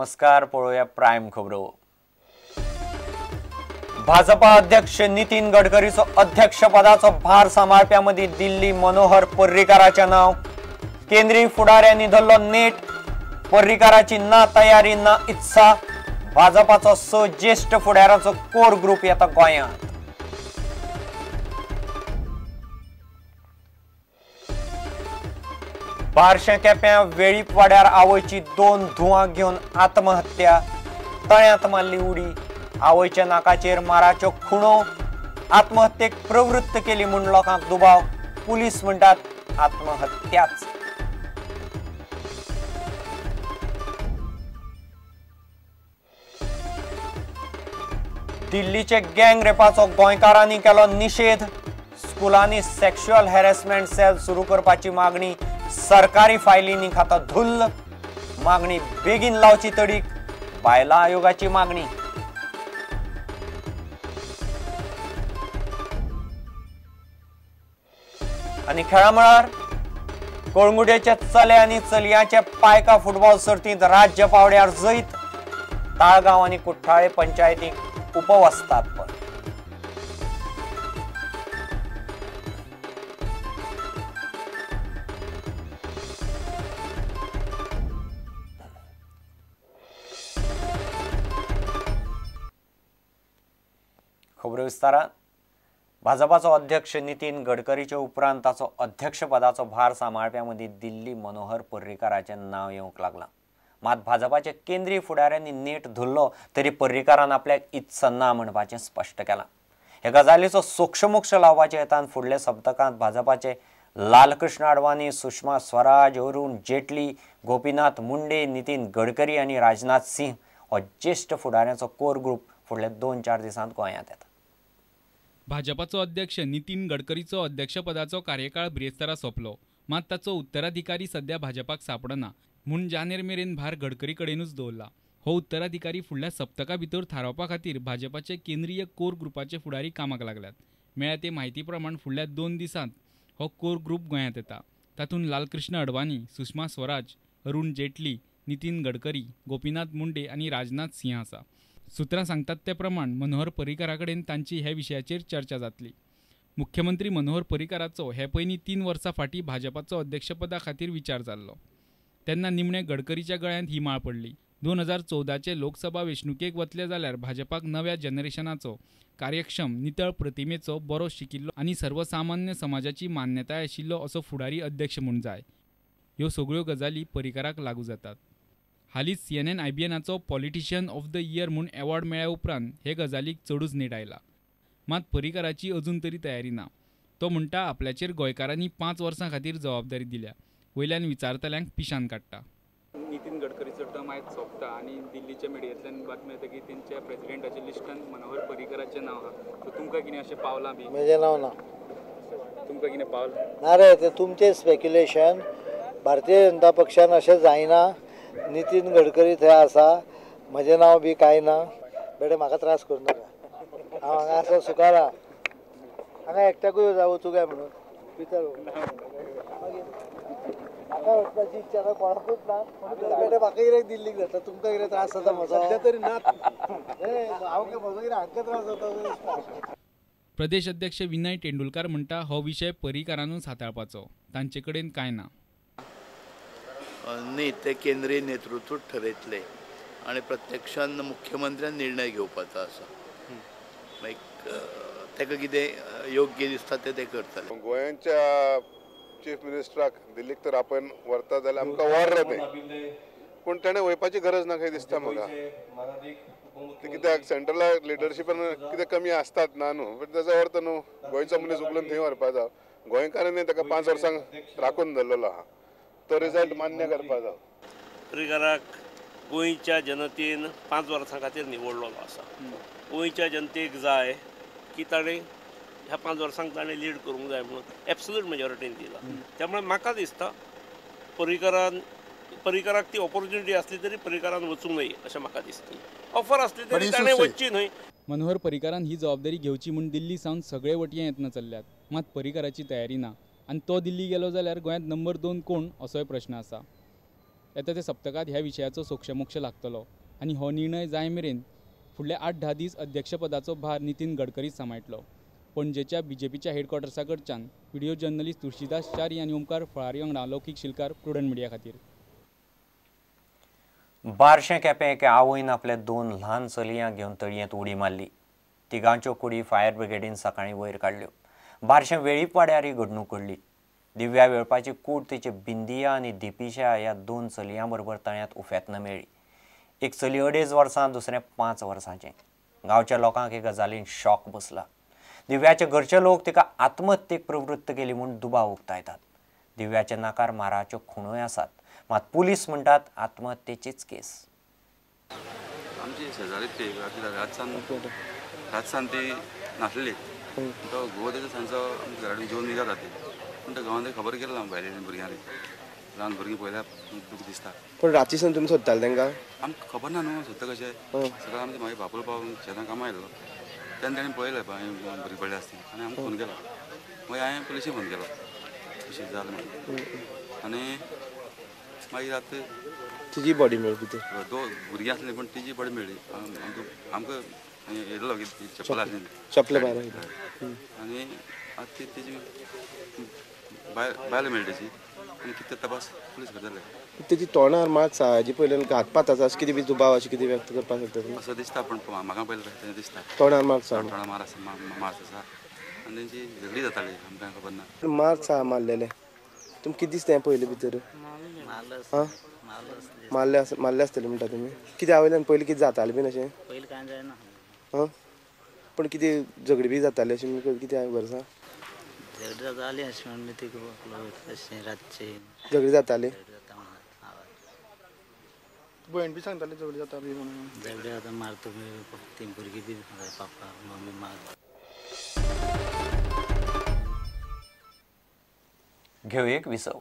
नमस्कार. पळोवया प्रायम खबरो. भाजपा अध्यक्ष नितीन गडकरीचो अध्यक्षपदाचो भार सांबाळप्यां मदीं दिल्ली मनोहर पर्रीकाराचें नांव. केंद्रीय फुडाऱ्यांनी धरलो नेट. पर्रीकाराची ना तयारी ना इत्सा. भाजपाचो 6 ज्येष्ठ फुडाऱ्यांचो कोर ग्रुप येता गोंयांत. बारशें केप्यां वेळीप वाड्यार आवयची 2 धुवां घेवन आत्महत्या. तळ्यांत मारली उडी. आवयच्या नाकाचेर माराच्यो खुणो. आत्महत्येक प्रवृत्त केली म्हूण लोकांक दुबाव. पुलीस म्हणटात आत्महत्याच. दिल्लीचे गँग रेपाचो गोंयकारांनी केलो निशेध. स्कुलांनी सेक्शुअल हॅरेसमेंट सेल सुरू करपाची मागणी. सरकारी फायलींनी खाता धुल्ल. मागणी बेगीन लावची तडीक. बायलां आयोगाची मागणी. आनी खेळामळार कळंगुटेचे चले आनी चलयांचे पायका फुटबॉल सर्तींत राज्य पावड्यार जैत. ताळगांव आनी कुठ्ठाळे पंचायतीक उपवस्तादपण. खबरो विस्तारान. भाजपाचो अध्यक्ष नितीन गडकरीचे उपरांत ताचो अध्यक्षपदाचो भार सांबाळप्यां मदीं दिल्ली मनोहर पर्रीकाराचें नांव येवंक लागलां. मात भाजपाचे केंद्रीय फुडाऱ्यांनी नेट धरलो तरी पर्रीकारान आपल्याक इत्सा ना म्हणपाचें स्पश्ट केलां. हे गजालीचो सोक्षमोक्ष लावपाच्या हेतान फुडल्या सप्तकांत भाजपाचे लालकृष्ण आडवाणी, सुषमा स्वराज, अरुण जेटली, गोपीनाथ मुंडे, नितीन गडकरी आनी राजनाथ सिंह हो ज्येष्ठ फुडाऱ्यांचो कोर ग्रुप फुडल्या 2-4 दिसांत गोंयांत येता. भाजपाचो अध्यक्ष नितीन गडकरीचो अध्यक्षपदाचो कार्यकाळ बिरेस्तारा सोंपलो. मात ताचो उत्तराधिकारी सध्या भाजपाक सांपडना म्हूण जानेर मेरेन भार गडकरी कडेनूच दवरला. हो उत्तराधिकारी फुडल्या सप्तका भितर थारावपा खातीर भाजपाचे केंद्रीय कोर ग्रुपाचे फुडारी कामाक लागल्यात. मेळ्ळ्या ते म्हायती प्रमाण फुडल्या 2 दिसांत हो कोर ग्रुप गोंयांत येता. तातूंत लालकृष्ण अडवाणी, सुषमा स्वराज, अरुण जेटली, नितीन गडकरी, गोपीनाथ मुंडे आनी राजनाथ सिंह आसा. सूत्रां सांगतात ते प्रमाण मनोहर पर्रीकारा कडेन तांची ह्या विशयाचेर चर्चा जातली. मुख्यमंत्री मनोहर पर्रीकाराचो हे पयलीं 3 वर्सां फाटीं भाजपाचो अध्यक्षपदा खातीर विचार जाल्लो. तेन्ना निमणे गडकरीच्या गळ्यांत ही माळ पडली. 2014चे लोकसभा वेंचणुकेक वतले जाल्यार भाजपाक नव्या जनरेशनाचो कार्यक्षम, नितळ प्रतिमेचो, बरो शिकिल्लो आनी सर्वसामान्य समाजाची मान्यताय आशिल्लो असो फुडारी अध्यक्ष म्हूण जाय. ह्यो सगळ्यो गजाली पर्रीकाराक लागू जातात. हालींच CNN IBNाचो पॉलिटिशियन ऑफ the year म्हूण एवॉर्ड मेळ्ळ्या उपरांत हे गजालीक चडूच नेट आयला. मात पर्रीकाराची अजून तरी तयारी ना. तो म्हणटा आपल्याचेर गोंयकारांनी 5 वर्सां खातीर जबाबदारी दिल्या, वयल्यान विचारतल्यांक पिशान काडटा. नितीन गडकरीचो टर्म आयज सोंपता आनी दिल्लीच्या मिडियांतल्यान बातमी येता की तेंच्या प्रेसिडेंटाच्या लिस्टान मनोहर पर्रीकाराचें नांव आहा. सो तुमकां कितें अशें पावलां बी? म्हजें नांव ना. तुमकां कितें पावलां ना रे, तें तुमचें स्पेक्युलेशन. भारतीय जनता पक्षान अशें जायना. नितीन गडकरी थंय आसा, म्हजें नांव बी कांय ना. बेटे म्हाका त्रास करूं नाका. हांव हांगा आसा सुखारा, हांगा एकट्याकूय जावं वचूं काय म्हणून विचार. म्हाका वचपाची इच्छा ना, कोणाकूच ना. बेटे म्हाका कित्याक दिल्लीक जाता, तुमकां कितें त्रास जाता म्हजो? सद्या तरी ना. हांव म्हजो कितें हांकां त्रास जाता. प्रदेश अध्यक्ष विनय तेंडुलकार म्हणटा हो विशय पर्रीकारानूच हाताळपाचो, तांचे कडेन कांय ना. न्ही, ते केंद्रीय नेतृत्व ठरयतले आनी प्रत्यक्षान मुख्यमंत्र्यान निर्णय घेवपाचो आसा. मागीर ताका कितें योग्य दिसता तें ते करतले. गोंयच्या चीफ मिनिस्टराक दिल्लीक तर आपण व्हरता जाल्यार आमकां वॉर तें, पूण तेणें वयपाची गरज ना खंय दिसता म्हाका. ते कित्याक सेंट्रला लिडरशिपान कितें कमी आसतात ना न्हू, बट ताचो अर्थ न्हू गोंयचो मनीस उखलून थंय व्हरपा जाव. गोंयकारांनी ताका 5 वर्सांक राखून दवरलेलो आहा, तो रिजल्ट मान्य करपा जाव. पर्रीकाराक गोंयच्या जनतेन 5 वर्सां खातीर निवडलेलो आसा. गोंयच्या जनतेक जाय की ताणें ह्या 5 वर्सांक ताणें लीड करूंक जाय म्हणून एब्सोल्यूट मेजॉरिटीन दिला. त्यामुळे म्हाका दिसता पर्रीकाराक ती ऑपॉर्च्युनिटी आसली तरी पर्रीकारान वचूंक न्हय अशें म्हाका दिसता. ऑफर आसली तरी ताणें वचची न्हय. मनोहर पर्रीकारान ही जबाबदारी घेवची म्हूण दिल्ली सावन सगळे वटयां यत्न चल्ल्यात. मात पर्रीकाराची तयारी ना आनी तो दिल्ली गेलो जाल्यार गोंयांत नंबर 2 कोण असोय प्रश्न आसा. येता त्या सप्तकांत ह्या विशयाचो सोक्षमोक्ष लागतलो आनी हो निर्णय जाय मेरेन फुडले 8-10 दीस अध्यक्षपदाचो भार नितीन गडकरीच सांबाळटलो. पणजेच्या बीजेपीच्या हेडक्वॉर्टर्सा कडच्यान व्हिडिओ जर्नलिस्ट तुळशीदास च्यारी आनी ओमकार फळारी वांगडा लौकीक शिलकार, प्रुडंट मिडिया खातीर. बारशें केपें एके आवयन आपल्या 2 ल्हान चलयांक घेवन तळयेंत उडी मारली. तिगांच्यो कुडी फायर ब्रिगेडीन सकाळीं वयर काडल्यो. बारशें वेळीपवाड्यार ही घडणूक घडली. दिव्या वेळपाची कूड तिचे बिंदिया आनी दिपिशा ह्या 2 चलयां बरोबर तळ्यांत उफेतना मेळ्ळी. एक चली 2.5 वर्सां, दुसरें 5 वर्सांचें. गांवच्या लोकांक हे गजालीन शॉक बसला. दिव्याचे घरचे लोक तिका आत्महत्येक प्रवृत्त केली म्हूण दुबाव उक्तायतात. दिव्याच्या नाकार माराच्यो खुणोय आसात, मात पुलीस म्हणटात आत्महत्येचीच केस. आमची शेजारी ती रातसान ती नासली, तो घोव तेजो सांजचो आमच्या घरा कडेन जेवन निघत राती, पूण त्या घोवान खबर केली ना भायले भुरग्यांनी. ल्हान भुरगीं पळयल्यार दूख दिसता. पूण राती सावन तुमी सोदताले तांकां? आमकां खबर ना न्हू सोदता कशें. सगळें आमचे मागीर बापूल पावून शेतां कामां आयलो तेन्ना तेणें पळयलें भुरगीं पडल्या आसती आनी आमकां फोन केलो. मागीर हांवें पुलिशेक फोन केलो अशें जालें म्हणून. आनी मागीर रात तिजी बॉडी मेळ्ळी. भितर 2 भुरगीं आसलीं पूण तिजी बॉडी मेळ्ळी. आमकां येयलो की चप्पल आसली, चपले भायर आनी आतां ती तेजी बायल मेळ्ळी तेजी. आनी कितें तपास पुलीस करतले. तेजी तोंडार मार्क्स आसा हाजी पयल्यान घातपाताचो अशें कितें बी दुबाव अशें कितें व्यक्त करपाक शकता तुमी? असो दिसता, पूण म्हाका पयलें तें दिसता तोंडार मार्क्स आसा. तोंडार मार आसा, मार्क्स आसा आनी तेंची झगडी जाताली, आमकां खबर ना. मार्क्स आसा मारलेले तुमकां कितें दिसता हें पयलें भितर? आं, मारले आसतले म्हणटा तुमी? कित्या वयल्यान पयलीं कितें जातालें बीन अशें? पयलीं कांय जायना. आं, पूण कितें झगडी बी जाताली अशें कितें वर्सां? झगडी जाताली अशें म्हणून ती अशें रातची झगडी जाताली. भयण बी सांगताली झगडी जाता बी म्हणून. झगडी जाता मारता ती भुरगीं बी पापा मम्मी मार. घेऊ एक विसव.